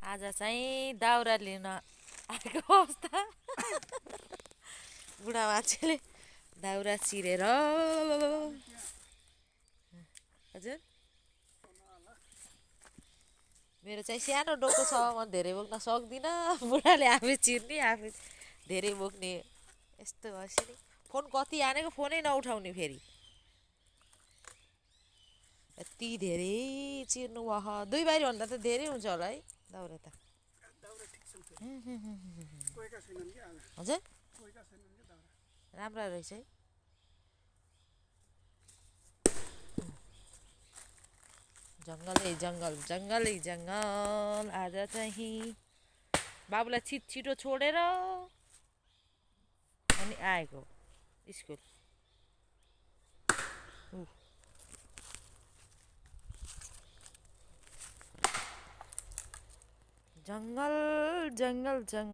आज चाहिँ दाउरा लिन आएको अवस्था बुढा मान्छेले दाउरा चिरेर हजुर मेरो चाहिँ सानो डोको छ म धेरै बोक्न सक्दिनँ बुढाले आफै चिर्ने आफै धेरै बोक्ने यस्तो भएपछि नि फोन कति हानेको फोनै नउठाउने फेरि यति धेरै चिर्नु भयो दुई बारीभन्दा त धेरै हुन्छ होला है दाउरा त हजुर राम्रा रहेछ है जङ्गलै जङ्गल जङ्गलै जङ्गल आज चाहिँ बाबुलाई छिटो छोडेर अनि आएको स्कुल जङ्गल जङ्गल जङ्गल